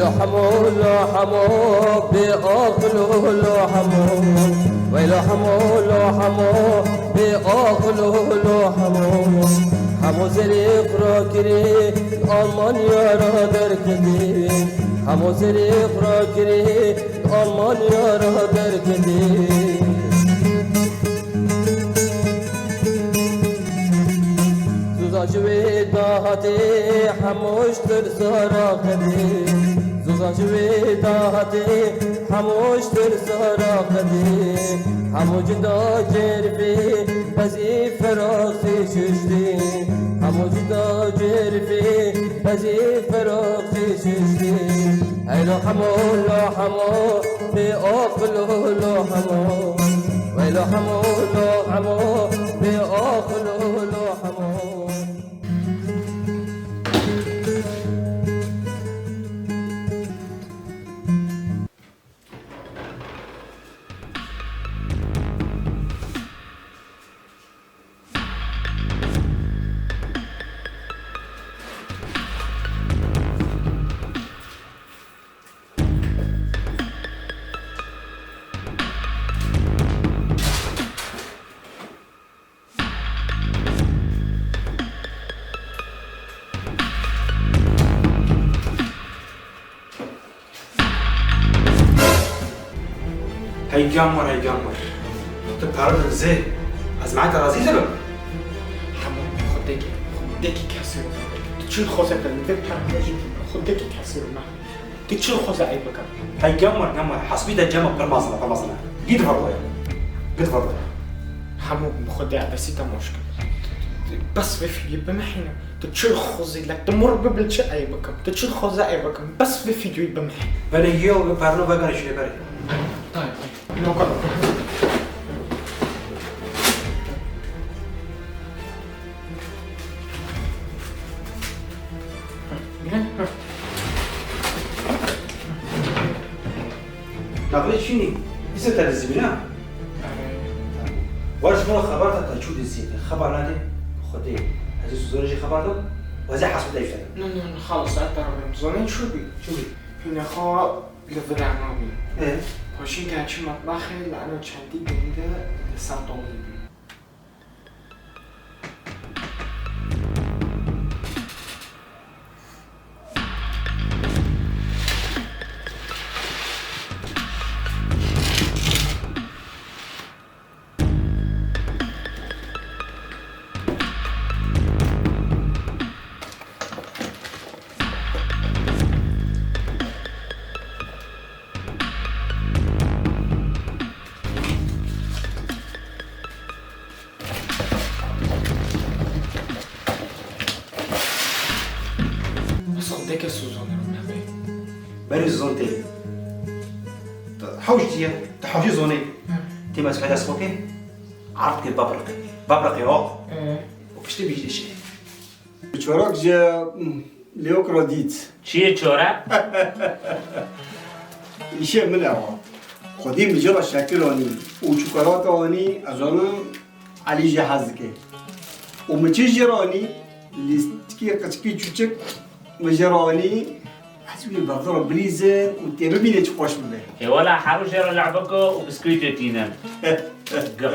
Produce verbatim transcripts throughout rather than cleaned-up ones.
Lo hemo, lo hemo, bê aqil û lo hemo. Wey lo hemo, lo hemo, bê aqil û lo hemo. Hemo zerê xwe kirî, Almanya ra derketî. Hemo zerê xwe kirî, Almanya ra derketî. Zuza ji wê dahatê, hemo ji tirsa ra qedî. Zuza ji wê dahatê, hemo ji tirsa ra qedî. Hemo cida cerfê, bezî feraxî şiştî. Hemo cida cerfê, bezî feraxî şiştî. Hey lo hemo, lo hemo, bê aqil û lo hemo. Wey lo hemo, lo hemo, bê aqil û lo hemo. Hey gamar, hey gamar. Tu para dizê, ez ma te razî dibim. Hemû xwedekê, xwedekê kesî. Tu çi xwezek li vê para jî xwedekê kesî me. Tu çi xweze ey bikim? Hey gamar, gamar, hesbî te cema pir mezin e, pir mezin e. Gî di verdoya. Gî di verdoya. Hemû bi xwedê ebesî te moşkim. Bes vê fîdyoyê bimehîne. Tu çi xwezî, lek tu mir bibin çi ey bikim? Tu çi xweze ey bikim? Bes vê fîdyoyê bimehîne. Belê yew bi perno vegere şûlê berê. Tayê, tayê. Loka, loka. Naqlê çînî, dîsa te dizî bîna? War ji min re xeber da, te çû dizî, te xeber nade, Xwedê, ez ê Suzanê jî xeber da, ez ê hesbê te jî te. No, no, no, xalas, ez te re bêm. Zonê çû bî? Çû bî? Hîna xwe li vir nabî. Ê? Xweşî te çi metbaxê, li eno çentî dende, li ser tolî bî. Ez xwedeke Suzanê min hebê. Berê Suzan tê. Tu hewş diye, tu hewşê zonê. Hı. Tê me ez feda sokê. Ard ke babraqê. Babraqê o. Hı. O piştê bîjlê şey. Çorak ji, mm, Leok re dît. Çi ye çora? Îşê min e wa. Xwedî min jê re şekil anî û çûkarata anî, ez zanim Elî jê hez dike. Û min çi jê re anî, lîstikê qiçikî çûçik min jê re anî, ez wî bexda re bilîzim û tê bibîne çi xweş bibe. Ê wela herû jê re lehbeke û biskûîtê tînin. Gir.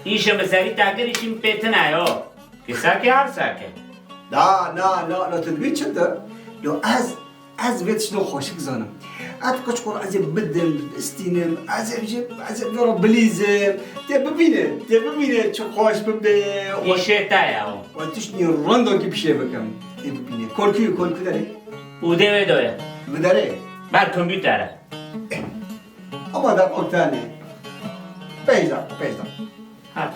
Îşe bi serî te kir, îşî min pê tune yo. Kêsakê her sake. Na, na, na, na, tu dibî çi tu? Lo ez, ez vê tiştê xweşik zanim. Ev qiçkur ez ê bidim, bistînim, ez ê jî, ez ê vê re bilîzim. Tê bibîne, tê bibîne çi xweş bibe. Îşê te ye o. Û tiştî rindokî pişê bikim. Tê bibîne. Kolkû, kolkû derê. Û dê wê doye. Bi derê. Ber kompûter e. Ama da koltanê. Peyda, peyda. Ha.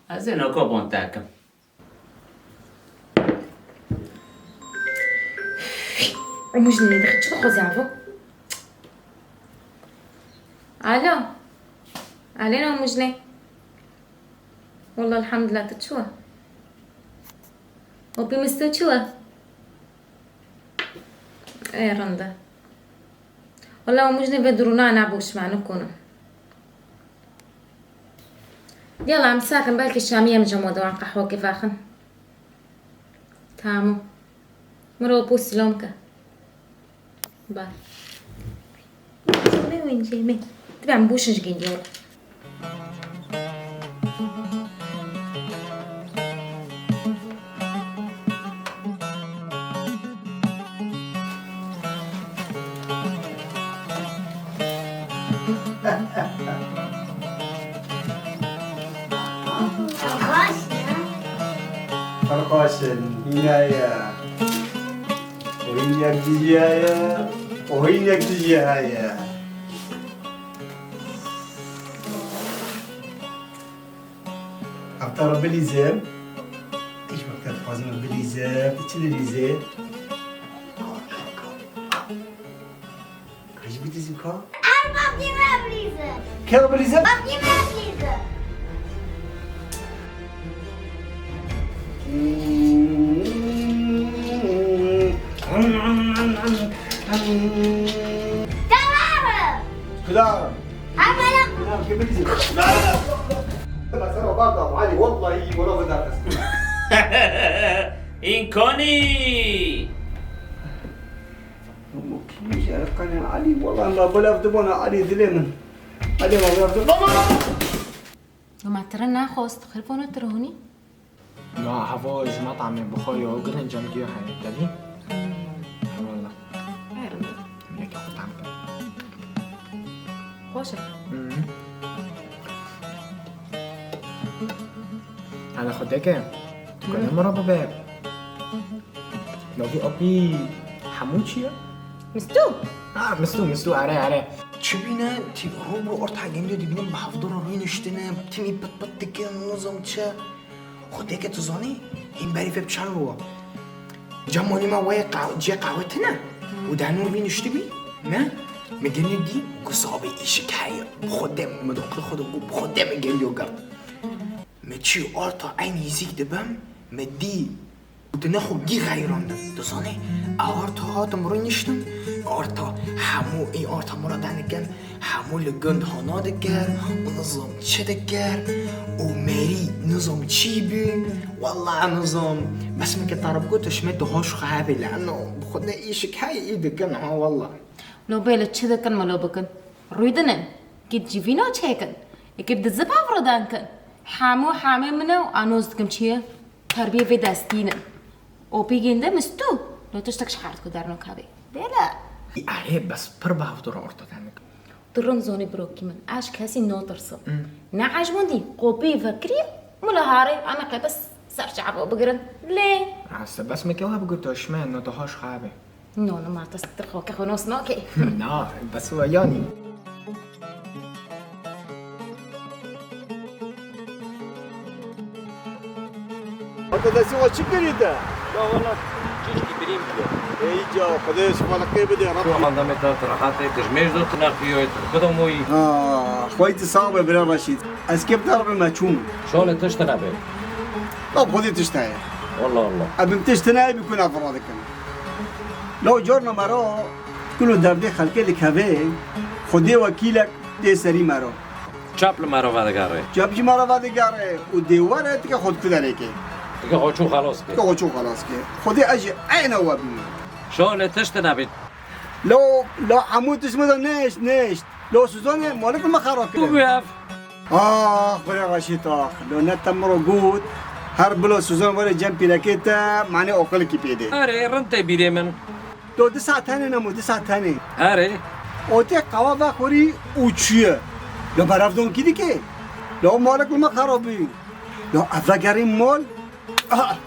Ez ê noka bon te kim. Umujnê dixi çi dixwaze evo? Alo. Aleyna Umujnê. Wallah elhamdulillah, tu çi we? O pîmisto çi we? Ê, rind e. Wela Umujnê vê durûna nebû ji me, nikonim. Yala, em sakin, belkî şamî em ji moda wan qehwekê vexin. Tamam. Min re opû silom ke. Ba. Cemê wê cemê. Dibem bûşin ji gîn diyar. Ferqaşin, hîna ye. Oyuncak dünyaya, oyuncak dünyaya. Hafta bilîzim. Hiç vakit fazla bilîzim. İçi bilîzim. Kaç bilîzim ka? Her vakit bilîzim. Kâ bilîzim? Vakit bilîzim. Kararım. Kudar. Her merak. Ya, kim bilsin? Mesela bak abi, Ali, vallahi iyi, bana bu da kız. İnkoni. Bu kimmiş ya? Erkan ya, Ali, vallahi ben böyle yaptım ona, Ali, dilemin. Ali, vallahi yaptım. Baba! Ma tira naxwest, xirfona tira hûnî? Ya, hava ji metamê bi xwe ya, girin cemgiya heye, te dî? Hmm. He, wela. Herim de. Yekê xwe tam kir. Xweş e. Hmm. Hele xwe deke, tu kanê min re bibe. Navî apî hemû çi ye? Mistû? Ha, mistû, mistû, are, are. Çi bîne, tî rû bi rû orta gendiyo dibînim, bi hevdû re rûniştine, timî pit pit dikin, nizam çi. Xwedê ke tu zanî, hîn berî vê bi çend rû. Cem wanî me wê qah-, ciyê qehwe tune. Û de nûr vî niştibî, ne? Me genî dî, gu sabê îşik heye. Bi xwedê me doktor xwe de gu, bi xwedê me gendiyo girt. Me çî orta eynî nîzîk dibim, me dî. Û tu nexwe gî xeyrandim. Tu zanî, ew arta hatim rûniştim, arta hemû ê arta min re danikin, hemû li gund hana dikir, û nizam çi dikir, û merî nizam çî bû. Walla nizam, bes min ke tarif got, tu şimê tu hoş xwe hebê, leno bi xwedê îşik heye ê dikin ha, walla. Lo bêle çi dikin, milo bikin. Rûdinin, gît jî vîna çêkin. Ê gît di ziv hev re dankin. Hemû hemê min e û anoz dikim çi ye? Terbiyê vê destî ne. Opî gênde mistû. No tiştek ji her ku dernokevê. Bêle. Erê, bes pir bi hevdû re orta te nikim. Tu rind zonî birokî min. Ez ji kesî natirsim. Hmm. Ne ecmûndî, qopî vekirî, mula harê, em ê qê bes ser çava bigirin. Lê. Raste, bes me kewa bigot tu şime, no tu hoş xabe. No, no, ma te stir xwe ke xwe nos nake. Na, bes wa yanî. Hata destî xwe çi kirî te? Ya wala, çişkî birîm bûye. Ey ca, Xwedê şifa li qê bide, Rab. Şu anda me te rehatê, dijmêj do tu neqiyoy, tu xwe de moyî. Ha, xwey tu sağ be, bira Reşîd. Ez kê bi te re bim, me çûm. Şolê tişt nebe. Rab Xwedê tişt heye. Wala, wala. Ebim tişt nebe, bi ku navra dikim. Lo carna mera, kulo derdê xelkê dikeve, Xwedê wekîlek tê serî mera. Çap li mera vedigere. Çap jî mera vedigere û dê were tike xwe dike derêkê. Tike xwe çû xelas ke. Tike xwe çû xelas ke. Xwedê ez jî eyna we bînim. Şolê tişt nebît. Lo, lo hemû tişt min de neşt, neşt. Lo Suzanê malik min xera kir. Bû ev. Ah, xwere Reşîd ax. Lo ne te min ro got. Her bila Suzan were cem pîrekê te, mane oqilkî pê de. Erê, rind tê bîrê min. Do di saet hene nemo, di saet hene. Erê. O tê qawa vexwirî û çûye. Lo berev donkî dike. Lo malik min xera bî. Lo ev vegerî mol. Aha.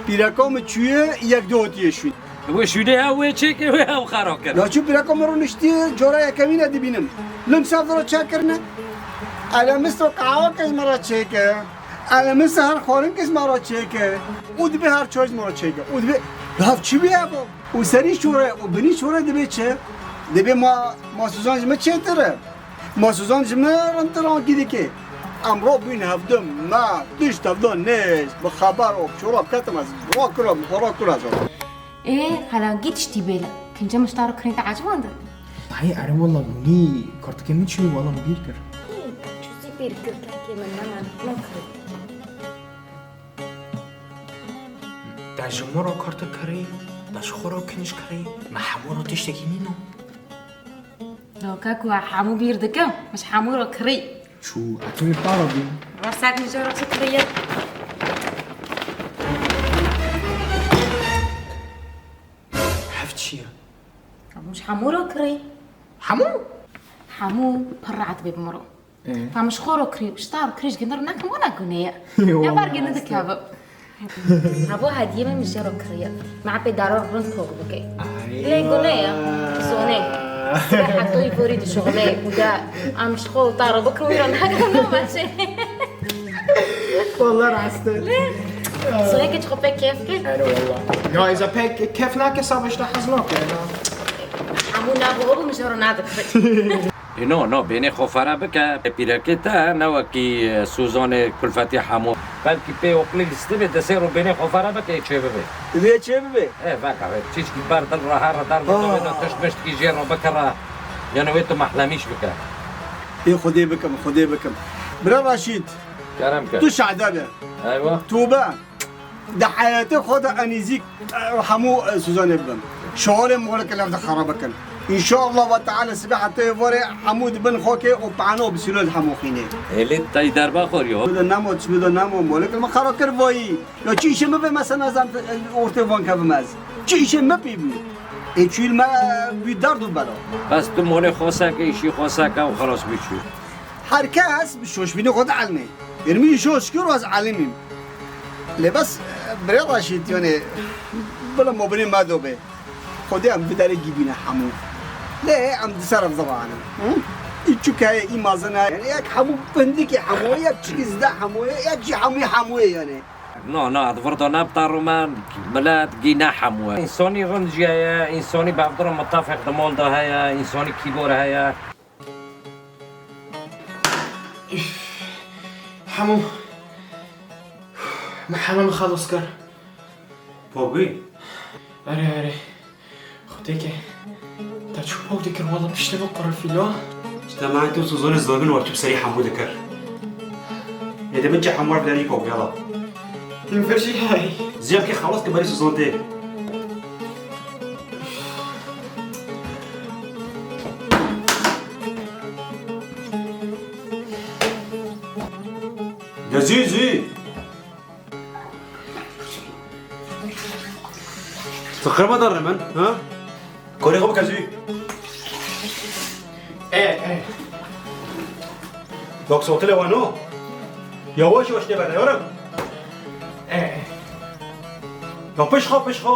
Pîreka min çûye, yek du hatiye şûn. Wê şûnê ew wê çêke, wê ew xera kir. Naçû pîreka min rûniştiye, cara yekemîn e dibînim. Lim ser vira çekirine. Ele min ser qawa kes me re çêke. Ele min ser her xwarin kes me re çêke. Û dibe her çay me re çêke. Û dibe, ya çi bî ev? Û serî şore, û binî şore dibe çi? Dibe ma, ma Suzan ji min çêtir e. Ma Suzan ji min rintir ankî dike. Em rabûn hevdû me, tişt hevdû nêşt, bi xeber û bi şorab ketim ez, rakira, bi xwe rakira ez. Ê, hela gî tiştî bêle. Kince min ji te re kirîn te ecibandin. Hayê, erê wela, hûnî kartikê min çi wela min bîr kir. Ê, çûzî bîr kir, kekê min, ne min, min kir. Te ji min re kartik kirî? Da ji xwe re kinij kirî, me hemû re tiştekî nîno. Doka ku hemû bîr dikim, min ji hemû re kirî. Çû, ez wê para bîm. Rastî min ji re çi kirî ye? Hev çi ye? Min ji hemû re kirî. Hemû? Hemû pir rehet bê bi min re. Ê. Tam ji xwe re kirî, ji te re kirî ji gund re nekim, wana gune ye. Yo, ya ber gund rast e. Dikeve. Hebo hediyê min ji re kiriye. Me epê dara rind kok bike. Ay. Lê gune ye. Sonê. Sibê hetoyî vorî dişuxulê. Uca em ji xwe û te re bikin, wî re nekin, ne maçê. Wallah rast e. Lê. Sonê ke ji xwe pek kêf ke. Erê wallah. Ya, eza pek kêf nake, savaş da hez nake, ya. Hemû nabo, hebo min ji re nadikire. Ê, no, no, bênê xwe fere bike. Pîrekê te ne wekî, e, Suzanê kulfetî hemû. Belkî pê oqlî lîstibê, di sê rû bênê xwe fere bike, ê çê bibe. Divê çê bibe? Ê, veke, veke. Çîçkî ber dil re here, der Ah. Tişt miştkî jê re bikire. Yani wê tu mehlemîş bike. Ê, Xwedê bikim, Xwedê bikim. Bira Raşîd, Kerem ke. Tu şehde be. Eywa. Tûbe. Di heyatê xwe de ez nêzîk, e, hemû, e, Suzanê bibim. Şorê molekê lev de xera bikin. Înşallah ve Teala sibê heta êvarê hemû di bin xokê û pano bi sîlo di hemû xînê. Ê lê tey derba xorî ho. Çi de nemo, çi de nemo, molekê me xera kir vayî. Ya çi îşê min be mesela ez em, e, ortê van kevim ez. Çi îşê min pê bû. Ê çûyî me, e, bû derd û bela. Bes tu molê xwe seke, îşî xwe seke û xelas bû çû. Her kes bi şoşbînê xwe dielmê. Êrmî şoş kir û ez elimîm. Lê bes, e, birê Raşîd, yanê, bila mobinê me do be. Xwedê em vê derê gîbîne hemû. Lê em di ser ev zivanin. Hı? Î çûk heye, î mezin e. Yani yek hemû pindikê hemû ye, yek çikî zide hemû ye, yek jî hemû hemû ye yani. No, no, di vir de ne bi ta rûmen, milet gîne hemû ye. Însanî rind jî heye, însanî bi hev re mitefeq di mal de heye, însanî kîbor heye. Üf. Hemû. Me heme min xelas kir. Pogî? Erê, erê. Xwedêke. Te çi pok dikir, wala piştê min qurifî la. Ji te me tu Suzanê zor bin, wa tu bi serî hemû dikir. Ê de min çi hemû bi derî pok, yala. Hîn vir jî hey. Ziya kê xelas ke berî Suzan tê. De zû, zû. Ti qirma da re min, ha? Korê xwe bike zû. E, e. Bak, sotile wano. Yavaş yavaş de bere, yorum. E, e. Ya pişt xwe, pişt xwe.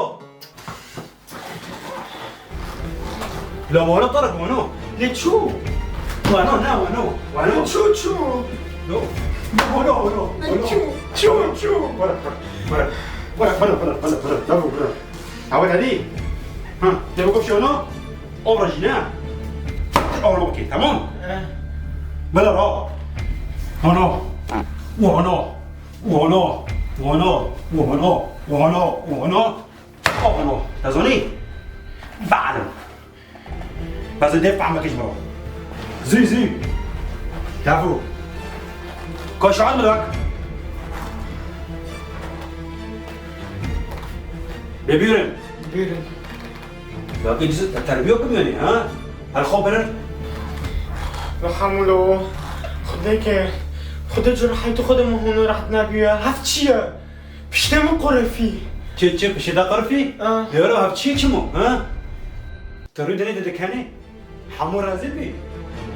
La wano, Tarık, wano. Ne çû? Wano, ne, wano. Wano. Ne çû, çû? No. Wano, wano, ne wano. Çû, çû, çû. Wara, wara, wara. Wara, wara, wara, wara, wara. Tamam, wara. Awe, hadi. Ha, te bako şunu. Obra jine. Obra okey, tamam. Eh. Bela ra. Wano. Wano. Wano. Wano. Wano. Wano. Wano. Abano, te zanî? Balim. Bes dê fehmekî ji min re. Zû, zû. Tevo. Ka şair min bak. Bê buyurun. Buyurun. Ya ki cizit terbiye okumuyor ha? Her xo berin. Ve hamulo. Xudê ke. Xudê cürhaytı xudê muhunu rahat nabiyor. Hafçiye. Piştê min qurifî. Çi, çi, piştê te qurifî? Ah. Lê were ev çi, çi mo, ha? Tu rû dinê de dikenê? Hemû razî bî?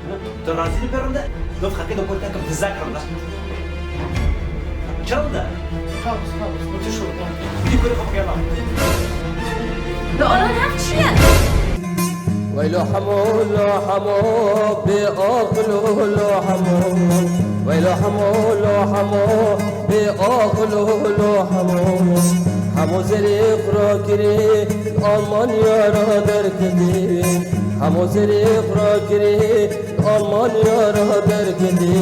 Ha? Tu razî bî rinde? Dof xekê de kol tekim dize kirinde. Çi rinde? Kabus, kabus, bu tu şurada. Dî kuru kapı gel lan. Li Alan hev çi ye? Weylo hemo, lo hemo, bê aqil û lo hemo. Weylo hemo, lo hemo, bê aqil û lo hemo. Hemo zerê xura kirî, Almanya ra derketî. Hemo zerê xura kirî, Almanya ra derketî.